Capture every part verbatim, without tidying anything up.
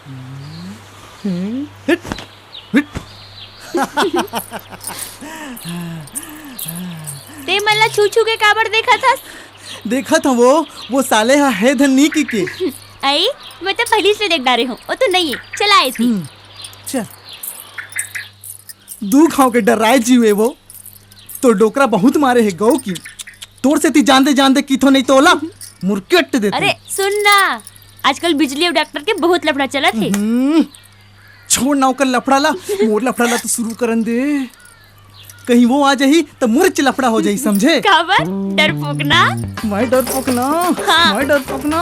हट, हट। ते मन ला छू छू के काबर देखत हस? देखत हवं वो, वो साले हा हे धन नी की के। आई, मैं तो पहिली से देख डारे हूँ, वो तो नहीं है। चला ऐसी। हम्म, चल। दू घाव के डराए जीव ए वो। तो डोकरा बहुत मारे हे गौ की। तोर सेती जानते जानते किथो नहीं तो ओला मुरकेट देते। अरे सुन ना, आजकल बिजली और डॉक्टर के बहुत लफड़ा चलत हे। हम्म, छोड़ ना ओकर लफड़ा ला, मोर लफड़ा ला तो शुरू करन दे। कहीं वो आ जाही त मुरच लफड़ा हो जाही, समझे? काबर? डरपोक ना? मैं डरपोक ना। हाँ। मैं डरपोक ना।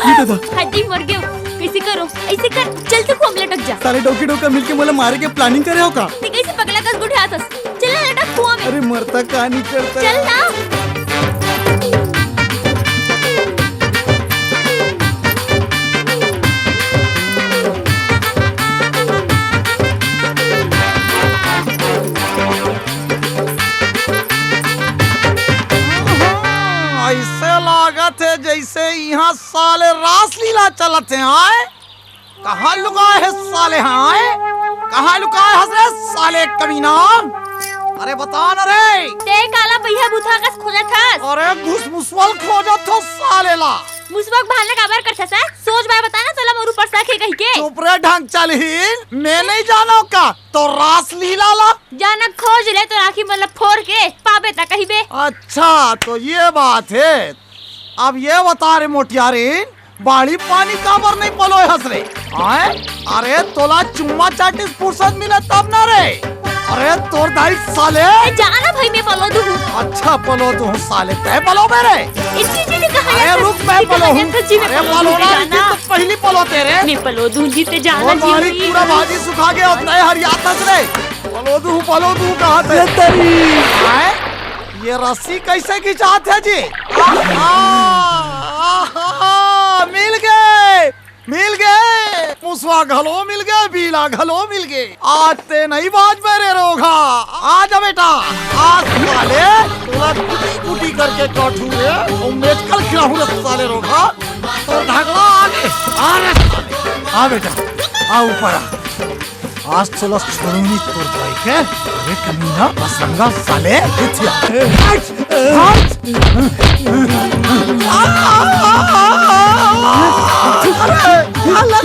ये दादा। हड्डी मर गयो। कैसे करो? ऐसे कर, चल तू कुआं में लटक जा। साले डौकी डौका मिलके मोला मारे के planning करे हो का? ते कैसे पगला कस गोठियाथस? चल ना लटक कुआं में। अरे मरता का नहीं करता। चल ना। ऐसे लागत हे जैसे यहाँ साले रासलीला चलत हे, आय? कहाँ लुकाए हे साले, हाँ, आय? कहाँ लुकाए हस रे साले कमीना? अरे बता ना रे। ते काला पहिया बुथा कस खोजत हस? अरे घुसमुसवा ल खोजत हो साले ला। मुसवा के बहाना काबर करथस, हैं? सोच बाय बता ना, तोला मोर ऊपर शक हे कहिके। चुप रे ढंग चलहीन, मैं नहीं जानो का तो रासलीला ला। जाना खोज ले तो आँखी मन ला फोर के पाबे ता कहिबे। अच्छा, तो ये बात हे। अब ये बता रे मोटियारीन, बाड़ी पानी काबर नहीं पलोय हस रे? आय? अरे तोला चुम्मा चाटिस फुर्सत मिले तब ना रे। अरे तोर दाई साले। ए, जाना भाई, मैं पलो दूँ। अच्छा पलो दूँ साले, तय पलो बे रे। इतनी चीजें कहाँ अरे याद रुक, मैं करती पलो कहाँ हूँ। याद करती मैं अरे पलो पलो दूँ ना, जाना। तो पहली पलो तेरे। मैं पलो दूँ जी, ते जाना ओ जी। मारी पूरा भाजी सुखा गया, उतना ही हरियात हस रे। पलो दूँ, पलो दूँ, कहाँ थे? ये तेरी। आय? ये रस्सी कैसे खिंचात हे जी? आहा, आहा, मिल गए, मिल गए। मुसवा घलो मिल गए, बीला घलो मिल गए। आज ते नहीं बाजबे रे रोघा। आ जा बेटा, आज साले तोला कुटी कुटी करके काटू रे। ओ मेचकल खिलाहूँ रे साले रोघा। तो ढगला आ गए। आ रे साले, आ बेटा, आ ऊपर आ। आज तोला छोड़ूंगी तोर भाई के। अरे कमीना, बसंगा साले, इथे आ। हट! हट! अरे, साला,